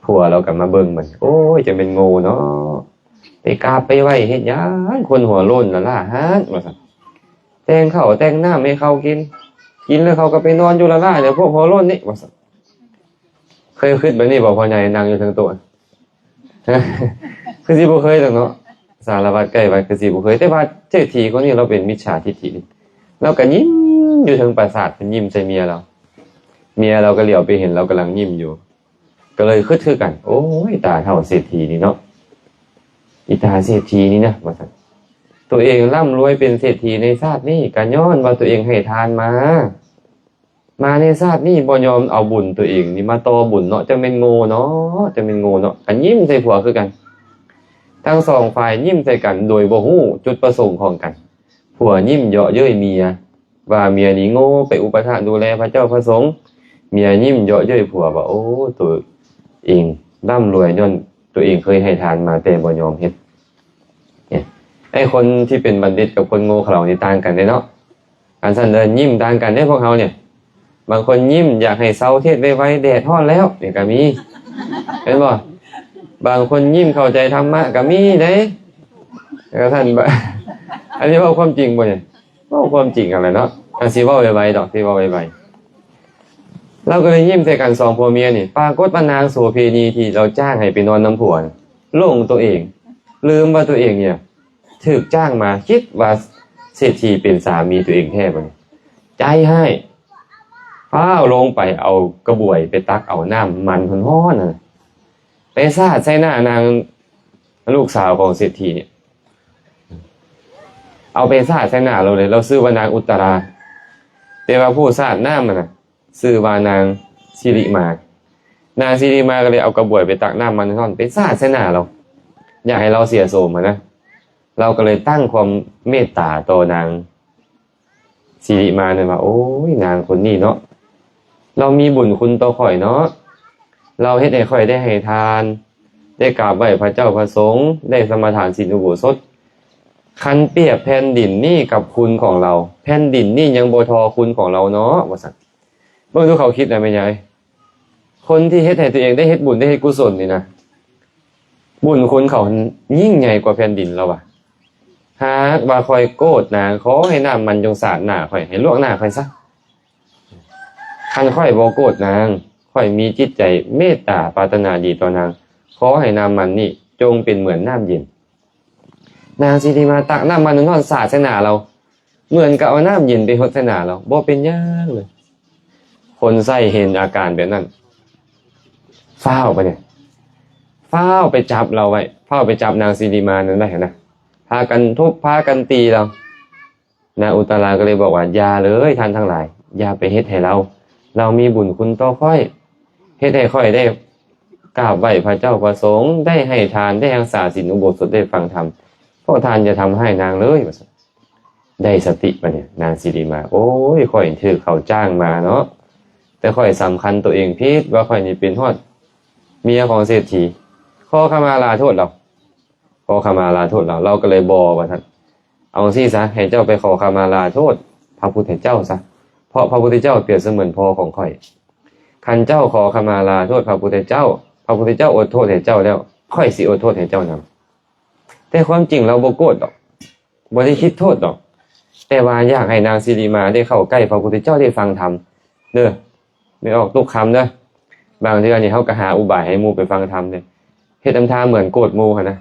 ຜົວລາວກໍມາເບິ່ງມັນ ໂອ້ຍ ຈັ່ງແມ່ນໂງ່ເນາະ ໄປກາບໄປໄຫວ້ເຮັດຫຍັງ ຄົນຫົວໂລ້ນລ້າໆຫັ້ນ ວ່າຊັ້ນ. ແຕ່ງເຂົ້າແຕ່ງນ້ຳໃຫ້ເຂົາກິນ ກິນແລ້ວເຂົາກໍໄປນອນຢູ່ລ້າໆແລ້ວ ພວກຫົວໂລ້ນນີ້ ວ່າຊັ້ນ. ເຄີຍຄິດແບບນີ້ບໍ່ ພໍ່ໃຫຍ່ນັ່ງຢູ່ເທິງໂຕະ? ຄືຊິບໍ່ເຄີຍດອກເນາະ. ສາລະວັດໃກ້ວັດຄືຊິບໍ່ເຄີຍ. ແຕ່ວ່າເສດຖີຄົນນີ້ລາວເປັນມິດສາທິດຖິນີ້ ລາວກໍຍິ້ມຢູ່ເທິງປາສາດ ເພິ່ນຍິ້ມໃສ່ເມຍລາວ. ເມຍລາວກໍຫຼຽວໄປເຫັນລາວກຳລັງຍິ້ມຢູ່ ກໍເລີຍຄິດຄືກັນ, ໂອ້ຍ ຕາເຖົ້າເສດຖີນີ້ເນາະ, ອີຕາເສດຖີນີ້ນະ ວ່າຊັ້ນ. ຕົວເອງລ່ຳລວຍເປັນເສດຖີໃນຊາດນີ້ ກໍຍ້ອນວ່າຕົວເອງໃຫ້ທານມາ. ມາໃນຊາດນີ້ບໍ່ຍອມເອົາບຸນຕົວເອງນີ້ມາຕໍ່ບຸນເນາະ, ຈັ່ງແມ່ນໂງ່ເນາະ, ຈັ່ງແມ່ນໂງ່ເນາະ. ກໍຍິ້ມໃສ່ຜົວຄືກັນ. ທັງສອງຝ່າຍຍິ້ມໃສ່ກັນໂດຍບໍ່ຮູ້ຈຸດປະສົງຂອງກັນ. ຜົວຍິ້ມເຍາະເຍີ້ຍເມຍ ວ່າເມຍນີ້ໂງ່ ໄປອຸປະຖາກດູແລພະເຈົ້າພະສົງ. ເມຍຍິ້ມເຍາະເຍີ້ຍຜົວວ່າ ໂອ້ ຕົວເອງລ່ຳລວຍຍ້ອນຕົວເອງເຄີຍໃຫ້ທານມາແຕ່ບໍ່ຍອມເຮັດ. ເອີ ໄອ້ຄົນທີ່ເປັນບັນດິດກັບຄົນໂງ່ເຂົາເຫຼົ່ານີ້ຕ່າງກັນເດ້ເນາະ. ອັນຊັ້ນເດີ ຍິ້ມຕ່າງກັນເດ້ພວກເຮົານີ້. ບາງຄົນຍິ້ມຢາກໃຫ້ເຊົາເທດໄວໆ ແດດຮ້ອນແລ້ວ ນີ້ກໍມີ ເຫັນບໍ່? ບາງຄົນຍິ້ມເຂົ້າໃຈທຳມະກໍມີເດ້. ແລ້ວທ່ານ ອັນນີ້ເວົ້າຄວາມຈິງບໍ່ນີ້? ເວົ້າຄວາມຈິງຫັ້ນແຫຼະເນາະ. ອັນຊິເວົ້າໄວໆດອກ ຊິເວົ້າໄວໆ. ລາວກໍເລີຍຍິ້ມໃສ່ກັນສອງຜົວເມຍນີ້. ປາກົດວ່ານາງໂສເພນີທີ່ລາວຈ້າງໃຫ້ໄປນອນນຳຜົວ ຫຼົງຕົວເອງ ລືມວ່າຕົວເອງນີ້ ຖືກຈ້າງມາ, ຄິດວ່າເສດຖີເປັນສາມີຕົວເອງແທ້ບັດນີ້ ໃຈຮ້າຍ ຟ້າວລົງໄປເອົາກະບວຍໄປຕັກເອົານ້ຳມັນຮ້ອນໆນັ້ນ ໄປສາດໃສ່ໜ້ານາງລູກສາວຂອງເສດຖີນີ້. ເອົາໄປສາດໃສ່ໜ້າລາວເລີຍ. ລາວຊື່ວ່ານາງອຸດຕະລາ ແຕ່ວ່າຜູ້ສາດນ້ຳຫັ້ນນະ ຊື່ວ່ານາງສິລິມາ. ນາງສິລິມາກໍເລີຍເອົາກະບວຍໄປຕັກນ້ຳມັນຮ້ອນໄປສາດໃສ່ໜ້າລາວ ຢາກໃຫ້ລາວເສຍໂສມຫັ້ນນະ. ລາວກໍເລີຍຕັ້ງຄວາມເມດຕາຕໍ່ນາງສິລິມານັ້ນວ່າ ໂອ້ຍ ນາງຄົນນີ້ເນາະ ລາວມີບຸນຄຸນຕໍ່ຂ້ອຍເນາະ, ລາວເຮັດໃຫ້ຂ້ອຍໄດ້ໃຫ້ທານ ໄດ້ກາບໄຫວ້ພະເຈົ້າພະສົງ ໄດ້ສະມາທານສິນອຸໂບສົດ. ຄັນປຽບແຜ່ນດິນນີ້ກັບຄຸນຂອງລາວ ແຜ່ນດິນນີ້ຍັງບໍ່ທໍ່ຄຸນຂອງລາວເນາະ ວ່າຊັ້ນ. ເບິ່ງດູເຂົາຄິດນະແມ່ຍາຍ. ຄົນທີ່ເຮັດໃຫ້ຕົວເອງໄດ້ເຮັດບຸນໄດ້ເຮັດກຸສົນນີ້ນະ ບຸນຄຸນເຂົາຍິ່ງໃຫຍ່ກວ່າແຜ່ນດິນລາວວ່າ. ຫາກວ່າຂ້ອຍໂກດນາງ ຂໍໃຫ້ນ້ຳມັນຈົ່ງສາດໜ້າຂ້ອຍ ໃຫ້ລວກໜ້າຂ້ອຍຊະ. ຄັນຂ້ອຍບໍ່ໂກດນາງ ຂ້ອຍມີຈິດໃຈເມດຕາປາດຖະໜາດີຕໍ່ນາງ ຂໍໃຫ້ນ້ຳມັນນີ້ຈົ່ງເປັນເໝືອນນ້ຳເຢັນ. ນາງສິລິມາຕັກນ້ຳມັນຮ້ອນສາດໃສ່ໜ້າລາວ ເໝືອນກັບເອົານ້ຳເຢັນໄປຫົດໃສ່ໜ້າລາວ ບໍ່ເປັນຫຍັງເລີຍ. ຄົນໃຊ້ເຫັນອາການແບບນັ້ນ ຟ້າວໄປເລີຍ ຟ້າວໄປຈັບລາວໄວ້ ຟ້າວໄປຈັບນາງສິລິມານັ້ນໄວ້ຫັ້ນນະ ພາກັນທຸບພາກັນຕີລາວ. ນາງອຸດຕະລາກໍເລີຍບອກວ່າ ຢ່າເລີຍທ່ານທັງຫຼາຍ ຢ່າໄປເຮັດໃຫ້ລາວ ລາວມີບຸນຄຸນຕໍ່ຂ້ອຍ ເຮັດໃຫ້ຂ້ອຍໄດ້ກາບໄຫວ້ພະເຈົ້າພະສົງ ໄດ້ໃຫ້ທານ ໄດ້ຮັກສາສິນອຸໂບສົດ ໄດ້ຟັງທຳ. ພວກທ່ານຢ່າທຳຮ້າຍນາງເລີຍ ວ່າຊັ້ນ. ໄດ້ສະຕິບັດນີ້ນາງສິລິມາ ໂອ້ຍ ຂ້ອຍຖືກເຂົາຈ້າງມາເນາະ ແຕ່ຂ້ອຍສຳຄັນຕົວເອງຜິດ ວ່າຂ້ອຍນີ້ເປັນຮອດເມຍຂອງເສດຖີ ຂໍຂະມາລາໂທດລາວ ຂໍຂະມາລາໂທດລາວ. ລາວກໍເລີຍ ບໍ່ ວ່າຊັ້ນ. ເອົາຈັ່ງຊີ້ຊະ ໃຫ້ເຈົ້າໄປຂໍຂະມາລາໂທດພະພຸດທະເຈົ້າຊະ ເພາະພະພຸດທະເຈົ້າປຽບສະເໝືອນພໍ່ຂອງຂ້ອຍ. ຄັນເຈົ້າຂໍຂະມາລາໂທດພະພຸດທະເຈົ້າ ພະພຸດທະເຈົ້າອົດໂທດໃຫ້ເຈົ້າແລ້ວ ຂ້ອຍຊິອົດໂທດໃຫ້ເຈົ້ານຳ. ແຕ່ຄວາມຈິງລາວບໍ່ໂກດດອກ ບໍ່ໄດ້ຄິດໂທດດອກ ແຕ່ວ່າຢາກໃຫ້ນາງສິລິມາໄດ້ເຂົ້າໃກ້ພະພຸດທະເຈົ້າ ໄດ້ຟັງທຳເດີ ໄດ້ອອກທຸກຄຳເດີ. ບາງເທື່ອນີ້ເຮົາກໍຫາອຸບາຍໃຫ້ໝູ່ໄປຟັງທຳເດ້ ເຮັດທຳທ່າເໝືອນໂກດໝູ່ຫັ້ນນະ.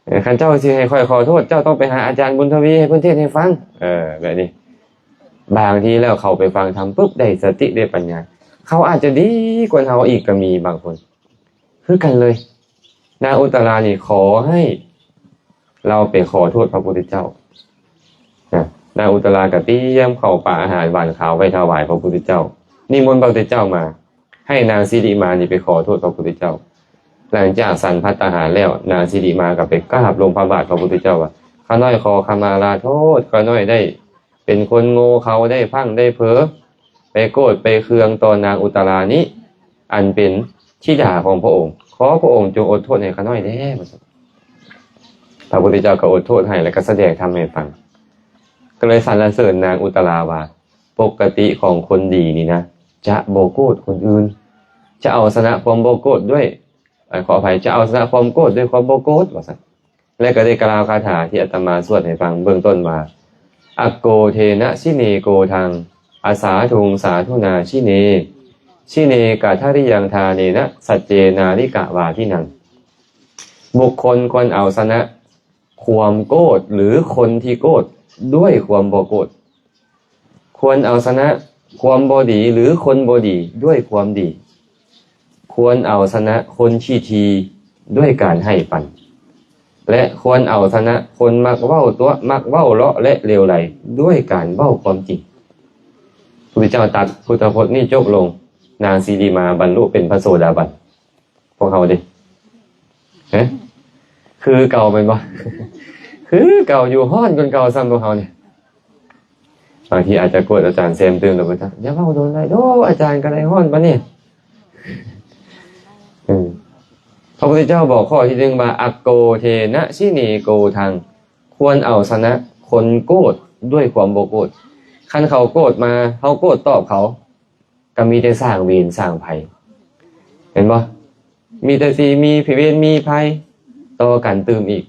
ເອີ ຄັນເຈົ້າຊິໃຫ້ຂ້ອຍຂໍໂທດ ເຈົ້າຕ້ອງໄປຫາອາຈານບຸນທະວີ ໃຫ້ເພິ່ນເທດໃຫ້ຟັງ ເອີ ແບບນີ້. ບາງທີແລ້ວເຂົ້າໄປຟັງທຳປຶບ ໄດ້ສະຕິໄດ້ປັນຍາ ເຂົາອາດຈະດີກວ່າເຮົາອີກກໍມີບາງຄົນ ຄືກັນເລີຍ. ນາງອຸດຕະລານີ້ຂໍໃຫ້ລາວໄປຂໍໂທດພະພຸດທະເຈົ້ານະ. ນາງອຸດຕະລາກໍຕຽມເຂົ້າປາອາຫານຫວານຄາວໄວ້ຖວາຍພະພຸດທະເຈົ້າ ນິມົນພະພຸດທະເຈົ້າມາ ໃຫ້ນາງສິລິມານີ້ໄປຂໍໂທດພະພຸດທະເຈົ້າ. ຫຼັງຈາກສັນພັດຕາຫານແລ້ວ ນາງສິລິມາກໍໄປກາບລົງພະບາດພະພຸດທະເຈົ້າວ່າ ຂ້ານ້ອຍຂໍຂະມາລາໂທດ ຂ້ານ້ອຍໄດ້ ເປັນຄົນໂງ່ເຂົາ ໄດ້ພັ່ງໄດ້ເຜີ ໄປໂກດໄປເຄືອງຕໍ່ນາງອຸດຕະລານີ້ ອັນເປັນທິດາຂອງພະອົງ ຂໍພະອົງຈົ່ງອົດໂທດໃຫ້ຂ້ານ້ອຍແດ່ ວ່າຊັ້ນ. ພະພຸດທະເຈົ້າກໍອົດໂທດໃຫ້ ແລ້ວກໍສະແດງທຳໃຫ້ຟັງ ກໍເລີຍສັນລະເສີນນາງອຸດຕະລາວ່າ ປົກກະຕິຂອງຄົນດີນີ້ນະ ຈະບໍ່ໂກດຄົນອື່ນ ຈະເອົາຊະນະຄວາມບໍ່ໂກດດ້ວຍ ເອີ ຂໍອະໄພ ຈະເອົາຊະນະຄວາມໂກດດ້ວຍຄວາມບໍ່ໂກດ ວ່າຊັ້ນ. ແລະກໍໄດ້ກ່າວຄາຖາທີ່ອາດຕະມາສວດໃຫ້ຟັງເບື້ອງຕົ້ນວ່າ ອັກໂກເທນະຊິເນໂກທັງ ອະສາທຸງສາທຸນາຊິເນ ຊິເນກະທະລິຍັງທາເນນະ ສັດເຈນາລິກະວາທິນັງ. ບຸກຄົນຄວນເອົາຊະນະຄວາມໂກດ ຫຼື ຄົນທີ່ໂກດດ້ວຍຄວາມບໍ່ໂກດ. ຄວນເອົາຊະນະຄວາມບໍ່ດີ ຫຼື ຄົນບໍ່ດີດ້ວຍຄວາມດີ. ຄວນເອົາຊະນະຄົນຂີ້ຖີ່ດ້ວຍການໃຫ້ປັນ ແລະ ຄວນເອົາຊະນະຄົນມັກເວົ້າຕົວະ, ມັກເວົ້າເລາະ ແລະ ເຫຼວໄຫຼດ້ວຍການເວົ້າຄວາມຈິງ. ພະພຸດທະເຈົ້າຕັດພຸດທະພົດນີ້ຈົບລົງ, ນາງສີລິມາບັນລຸເປັນພະໂສດາບັນ. ພວກເຮົາເດ ຮະ ຄືເກົ່າແມ່ນບໍ່? ຄືເກົ່າຢູ່, ຮ້ອນກວ່າເກົ່າຊ້ຳພວກເຮົານີ້. ບາງທີອາດຈະໂກດອາຈານແຊມຕື່ມແລ້ວ ບໍ່ຈັກ, ຢ່າເວົ້າດົນຫຼາຍໂດ, ອາຈານກໍໄດ້ຮ້ອນປານນີ້. ເອີ ພະພຸດທະເຈົ້າບອກຂໍ້ທີໜຶ່ງວ່າ ອັກໂກເທນະຊິເນໂກທັງ, ຄວນເອົາຊະນະຄົນໂກດດ້ວຍຄວາມບໍ່ໂກດ. ຄັນເຂົາໂກດມາ, ເຮົາໂກດຕອບເຂົາ, ກໍມີແຕ່ສ້າງເວນສ້າງໄພ ເຫັນບໍ່? ມີແຕ່ຊິມີເວນມີໄພຕໍ່ກັນຕື່ມອີກ.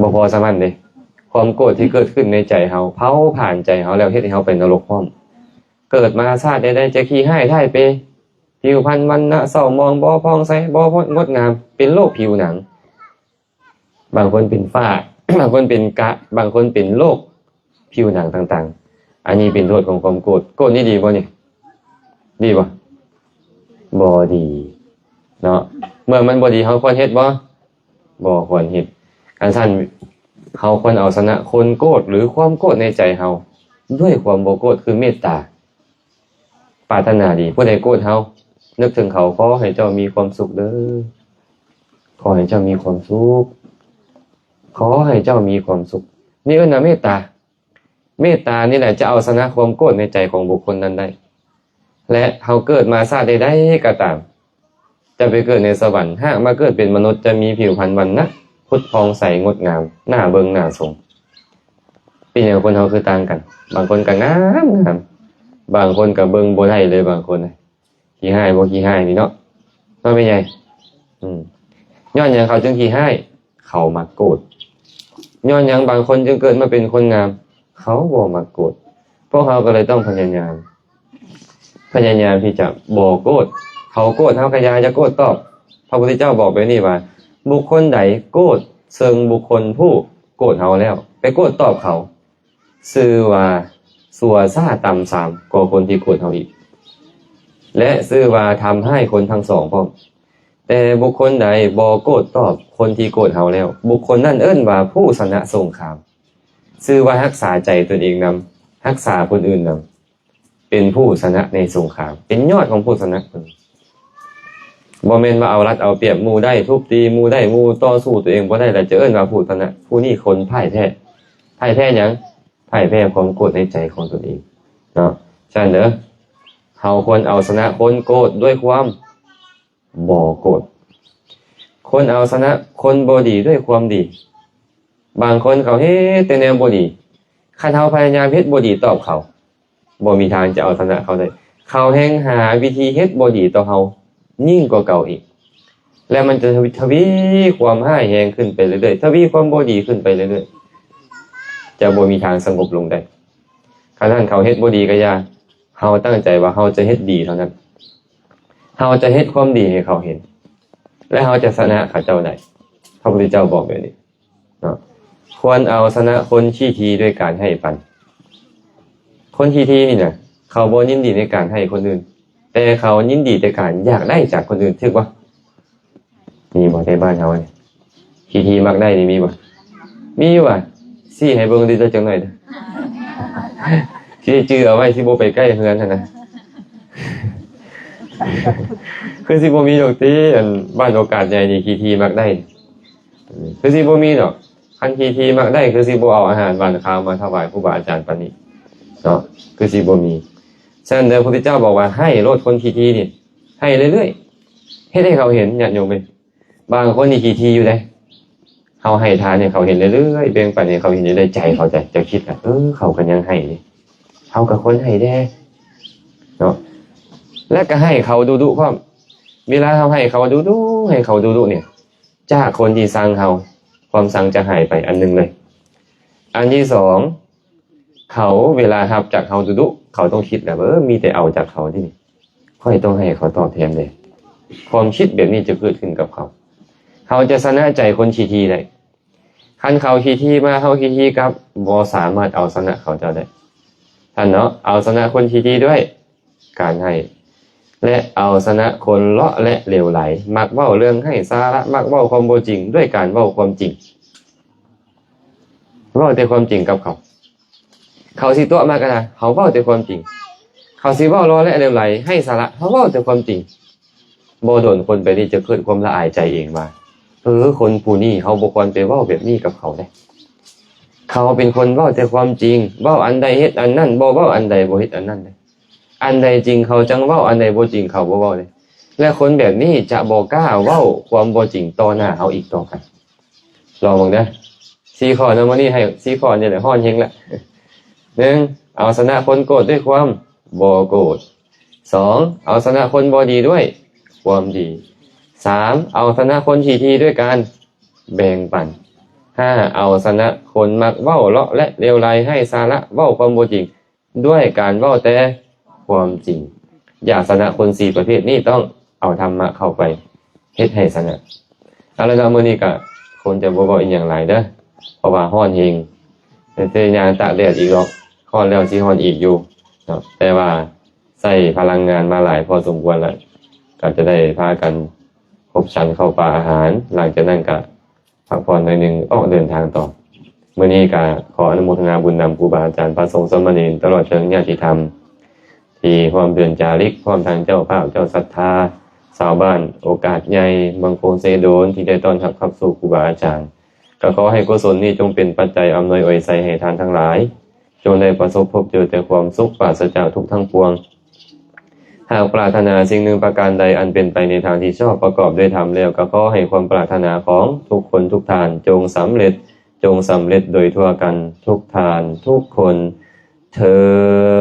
ບໍ່ພໍສ່ຳນັ້ນເດ້, ຄວາມໂກດທີ່ເກີດຂຶ້ນໃນໃຈເຮົາ ເຜົາຜານໃຈເຮົາແລ້ວ ເຮັດໃຫ້ເຮົາໄປນະລົກພ້ອມ. ເກີດມາຊາດໃດໆ ຈະຂີ້ຮ້າຍທ້າຍເປ, ຜິວພັນວັນນະເສົ້າໝອງ, ບໍ່ຜ່ອງໃສ, ບໍ່ງົດງາມ, ເປັນໂລກຜິວໜັງ. ບາງຄົນເປັນຝ້າ, ບາງຄົນເປັນກະ, ບາງຄົນເປັນໂລກຜິວໜັງຕ່າງໆ. ອັນນີ້ເປັນໂທດຂອງຄວາມໂກດ. ໂກດນີ້ດີບໍ່ນີ້? ດີບໍ່? ບໍ່ດີເນາະ. ເມື່ອມັນບໍ່ດີ ເຮົາຄວນເຮັດບໍ່? ບໍ່ຄວນເຮັດ. ຄັນຊັ້ນ ເຮົາຄວນເອົາຊະນະຄົນໂກດ ຫຼື ຄວາມໂກດໃນໃຈເຮົາ ດ້ວຍຄວາມບໍ່ໂກດ ຄືເມດຕາ. ປາດຖະໜາດີ, ຜູ້ໃດໂກດເຮົາ, ນຶກເຖິງເຂົາ, ຂໍໃຫ້ເຈົ້າມີຄວາມສຸກເດີ້, ຂໍໃຫ້ເຈົ້າມີຄວາມສຸກ, ຂໍໃຫ້ເຈົ້າມີຄວາມສຸກ. ນີ້ເອີ້ນວ່າເມດຕາ. ເມດຕານີ້ແຫຼະຈະເອົາຊະນະຄວາມໂກດໃນໃຈຂອງບຸກຄົນນັ້ນໄດ້. ແລະ ເຮົາເກີດມາຊາດໃດໆກໍຕາມ, ຈະໄປເກີດໃນສະຫວັນ, ຫາກມາເກີດເປັນມະນຸດ ຈະມີຜິວພັນວັນນະ ຜຸດຜ່ອງໃສ ງົດງາມ, ໜ້າເບິ່ງໜ້າຊົມ. ເປັນຫຍັງຄົນເຮົາຄືຕ່າງກັນ? ບາງຄົນກໍງາມ, ງາມ, ບາງຄົນກໍເບິ່ງບໍ່ໄດ້ເລີຍ, ບາງຄົນຂີ້ຮ້າຍບໍ່ຂີ້ຮ້າຍນີ້ເນາະ, ເນາະແມ່ໃຫຍ່? ອືມ ຍ້ອນຫຍັງເຂົາຈຶ່ງຂີ້ຮ້າຍ? ເຂົາມັກໂກດ. ຍ້ອນຫຍັງບາງຄົນຈຶ່ງເກີດມາເປັນຄົນງາມ? ເຂົາບໍ່ມັກໂກດ. ພວກເຮົາກໍເລີຍຕ້ອງພະຍາຍາມ, ພະຍາຍາມທີ່ຈະບໍ່ໂກດ. ເຂົາໂກດເຮົາກໍຢ່າຈະໂກດຕອບ. ພະພຸດທະເຈົ້າບອກແບບນີ້ວ່າ ບຸກຄົນໃດໂກດເຊິ່ງບຸກຄົນຜູ້ໂກດເຮົາແລ້ວ ໄປໂກດຕອບເຂົາ, ຊື່ວ່າຊົ່ວຊ້າຕ່ຳຊາມກວ່າຄົນທີ່ໂກດເຮົາອີກ ແລະ ຊື່ວ່າທຳຮ້າຍຄົນທັງສອງພ້ອມ. ແຕ່ບຸກຄົນໃດບໍ່ໂກດຕອບຄົນທີ່ໂກດເຮົາແລ້ວ, ບຸກຄົນນັ້ນເອີ້ນວ່າຜູ້ຊະນະສົງຄາມ, ຊື່ວ່າຮັກສາໃຈຕົນເອງນຳ, ຮັກສາຄົນອື່ນນຳ, ເປັນຜູ້ຊະນະໃນສົງຄາມ, ເປັນຍອດຂອງຜູ້ຊະນະ. ບໍ່ແມ່ນວ່າເອົາລັດເອົາປຽບໝູ່ໄດ້, ທຸບຕີໝູ່ໄດ້, ໝູ່ຕໍ່ສູ້ຕົວເອງບໍ່ໄດ້ ແລ້ວຈະເອີ້ນວ່າຜູ້ຊະນະ. ຜູ້ນີ້ຄົນພ່າຍແພ້. ພ່າຍແພ້ຫຍັງ? ພ່າຍແພ້ຄວາມໂກດໃນໃຈຂອງຕົນເອງເນາະ. ສະນັ້ນເດີ, ເຮົາຄວນເອົາຊະນະຄົນໂກດດ້ວຍຄວາມບໍ່ໂກດ. ຄົນເອົາຊະນະຄົນບໍ່ດີດ້ວຍຄວາມດີ. ບາງຄົນເຂົາເຮັດແຕ່ແນວບໍ່ດີ, ຄັນເຮົາພະຍາຍາມເຮັດບໍ່ດີຕອບເຂົາ, ບໍ່ມີທາງຈະເອົາຊະນະເຂົາໄດ້. ເຂົາແຮ່ງຫາວິທີເຮັດບໍ່ດີຕໍ່ເຮົາຍິ່ງກວ່າເກົ່າອີກ, ແລະ ມັນຈະທະວີຄວາມຮ້າຍແຮງຂຶ້ນໄປເລື້ອຍໆ, ທະວີຄວາມບໍ່ດີຂຶ້ນໄປເລື້ອຍໆ, ຈະບໍ່ມີທາງສະຫງົບລົງໄດ້. ຄັນນັ້ນເຂົາເຮັດບໍ່ດີກໍຢ່າ, ເຮົາຕັ້ງໃຈວ່າເຮົາຈະເຮັດດີເທົ່ານັ້ນ, ເຮົາຈະເຮັດຄວາມດີໃຫ້ເຂົາເຫັນ ແລະ ເຮົາຈະຊະນະເຂົາເຈົ້າໄດ້. ພະພຸດທະເຈົ້າບອກແບບນີ້ເນາະ. ຄວນເອົາຊະນະຄົນຂີ້ຖີ່ດ້ວຍການໃຫ້ປັນ. ຄົນຂີ້ຖີ່ນີ້ນະ, ເຂົາບໍ່ຍິນດີໃນການໃຫ້ຄົນອື່ນ, ແຕ່ເຂົາຍິນດີແຕ່ການຢາກໄດ້ຈາກຄົນອື່ນ, ຖືກບໍ່? ມີບໍ່ໃນບ້ານເຮົານີ້? ຂີ້ຖີ່ມັກໄດ້ນີ້ມີບໍ່? ມີຢູ່ຫວາ? ຊີ້ໃຫ້ເບິ່ງຕິຈັກໜ້ອຍເດີ້. ຊິໄດ້ຈື່ເອົາໄວ້, ຊິບໍ່ໄປໃກ້ເຮືອນຫັ້ນນະ. ຄືຊິບໍ່ມີດອກຕິ, ອັນ ບ້ານໂອກາດໃຫຍ່ນີ້ ຂີ້ຖີ່ມັກໄດ້. ຄືຊິບໍ່ມີດອກ. ຄັນຂີ້ຖີ່ມັກໄດ້ ຄືຊິບໍ່ເອົາອາຫານຫວານຄາວມາຖວາຍຄູບາອາຈານປານນີ້ເນາະ, ຄືຊິບໍ່ມີ. ສະນັ້ນເດີ ພະພຸດທະເຈົ້າບອກວ່າ ໃຫ້ໂລດຄົນຂີ້ຖີ່ນີ້, ໃຫ້ເລື້ອຍໆ, ເຮັດໃຫ້ເຂົາເຫັນ, ຍາດໂຍມເອີຍ. ບາງຄົນນີ້ຂີ້ຖີ່ຢູ່ເດ້, ເຮົາໃຫ້ທານໃຫ້ເຂົາເຫັນເລື້ອຍໆ, ແບ່ງປັນໃຫ້ເຂົາເຫັນເລື້ອຍໆ, ໃຈເຂົາ, ໃຈ ເຈົ້າຄິດວ່າ ເອີ ເຂົາກໍຍັງໃຫ້ເດ້, ເຮົາກໍຄວນໃຫ້ແດ່ເນາະ. ແລະ ກໍໃຫ້ເຂົາດຸໆພ້ອມ. ເວລາເຮົາໃຫ້ເຂົາດຸໆ, ໃຫ້ເຂົາດຸໆນີ້, ຈາກຄົນທີ່ຊັງເຮົາ, ຄວາມຊັງຈະຫາຍໄປອັນໜຶ່ງເລີຍ. ອັນທີສອງ, ເຂົາເວລາຮັບຈາກເຮົາດຸໆ, ເຂົາຕ້ອງຄິດແລ້ວວ່າ ເອີ ມີແຕ່ເອົາຈາກເຂົາເດນີ້, ຂ້ອຍຕ້ອງໃຫ້ເຂົາຕອບແທນເດ້. ຄວາມຄິດແບບນີ້ຈະເກີດຂຶ້ນກັບເຂົາ. ເຮົາຈະຊະນະໃຈຄົນຂີ້ຖີ່ໄດ້. ຄັນເຂົາຂີ້ຖີ່ມາ ເຮົາຂີ້ຖີ່ກັບ ບໍ່ສາມາດເອົາຊະນະເຂົາເຈົ້າໄດ້. ທ່ານເນາະ ເອົາຊະນະຄົນຂີ້ຖີ່ດ້ວຍການໃຫ້ ແລະ ເອົາຊະນະຄົນເລາະແລະເຫຼວໄຫຼ, ມັກເວົ້າເລື່ອງໄຮ້ສາລະ, ມັກເວົ້າຄວາມບໍ່ຈິງ ດ້ວຍການເວົ້າຄວາມຈິງ. ເວົ້າແຕ່ຄວາມຈິງກັບເຂົາ. ເຂົາຊິຕົວະມາກໍໄດ້, ເຮົາເວົ້າແຕ່ຄວາມຈິງ. ເຂົາຊິເວົ້າເລາະແລະເຫຼວໄຫຼ, ໄຮ້ສາລະ, ເຮົາເວົ້າແຕ່ຄວາມຈິງ. ບໍ່ດົນຄົນແບບນີ້ຈະເກີດຄວາມລະອາຍໃຈເອງວ່າ ເອີ ຄົນຜູ້ນີ້ເຮົາບໍ່ຄວນໄປເວົ້າແບບນີ້ກັບເຂົາເດ້. ເຂົາເປັນຄົນເວົ້າແຕ່ຄວາມຈິງ, ເວົ້າອັນໃດເຮັດອັນນັ້ນ, ບໍ່ເວົ້າອັນໃດບໍ່ເຮັດອັນນັ້ນເດ້. ອັນໃດຈິງເຂົາຈັ່ງເວົ້າ, ອັນໃດບໍ່ຈິງເຂົາບໍ່ເວົ້າເດ້. ແລະ ຄົນແບບນີ້ຈະບໍ່ກ້າເວົ້າຄວາມບໍ່ຈິງຕໍ່ໜ້າເຮົາອີກຕໍ່ໄປ. ລອງເບິ່ງເດີ້. ສີ່ຂໍ້ເນາະ, ມື້ນີ້ໃຫ້ສີ່ຂໍ້ນີ້ແຫຼະ, ຮ້ອນເຮງລະ. ໜຶ່ງ ເອົາຊະນະຄົນໂກດດ້ວຍຄວາມບໍ່ໂກດ. ສອງ ເອົາຊະນະຄົນບໍ່ດີດ້ວຍຄວາມດີ. ສາມ ເອົາຊະນະຄົນຂີ້ຖີ່ດ້ວຍການແບ່ງປັນ. ຫ້າ ເອົາຊະນະຄົນມັກເວົ້າເລາະແລະເຫຼວໄຫຼ, ໄຮ້ສາລະ, ເວົ້າຄວາມບໍ່ຈິງ ດ້ວຍການເວົ້າແຕ່ຄວາມຈິງ. ຢາກຊະນະຄົນສີ່ປະເພດນີ້ ຕ້ອງເອົາທຳມະເຂົ້າໄປເຮັດໃຫ້ຊະນະ. ເອົາລະເນາະ, ມື້ນີ້ກະຄົງຈະບໍ່ເວົ້າອີ່ຫຍັງຫຼາຍເດີ້ ເພາະວ່າຮ້ອນເຮງ. ແຕ່ຊິຍ່າງຕາກແດດອີກດອກ, ຮ້ອນແລ້ວຊິຮ້ອນອີກຢູ່ເນາະ. ແຕ່ວ່າໃຊ້ພະລັງງານມາຫຼາຍພໍສົມຄວນລະ, ກໍຈະໄດ້ພາກັນຄົບສັນເຂົ້າປາອາຫານ. ຫຼັງຈາກນັ້ນກະ ພັກຜ່ອນໜ້ອຍໜຶ່ງ ອອກເດີນທາງຕໍ່. ມື້ນີ້ກະຂໍອະນຸໂມທະນາບຸນນຳຄູບາອາຈານ ພະສົງສາມະເນນ ຕະຫຼອດເຖິງຍາດຕິທຳ ທີ່ຮ່ວມເດີນຈາລິກ ພ້ອມທັງເຈົ້າພາບເຈົ້າສັດທາ ຊາວບ້ານໂອກາດໃຫຍ່ ເມືອງໂຂງເຊໂດນ ທີ່ໄດ້ຕ້ອນຮັບຂັບສູ່ຄູບາອາຈານ. ກໍຂໍໃຫ້ກຸສົນນີ້ຈົ່ງເປັນປັດໄຈອຳນວຍອວຍໄຊໃຫ້ທ່ານທັງຫຼາຍ ຈົ່ງໄດ້ປະສົບພົບເຈີແຕ່ຄວາມສຸກ ປາສະຈາກທຸກທັງປວງ. ຫາກປາດຖະໜາສິ່ງໜຶ່ງປະການໃດອັນເປັນໄປໃນທາງທີ່ຊອບປະກອບດ້ວຍທຳແລ້ວ, ກໍຂໍໃຫ້ຄວາມປາດຖະໜາຂອງທຸກຄົນທຸກທ່ານຈົ່ງສຳເລັດ, ຈົ່ງສຳເລັດໂດຍທົ່ວກັນທຸກທ່ານທຸກຄົນເທີ້ນ.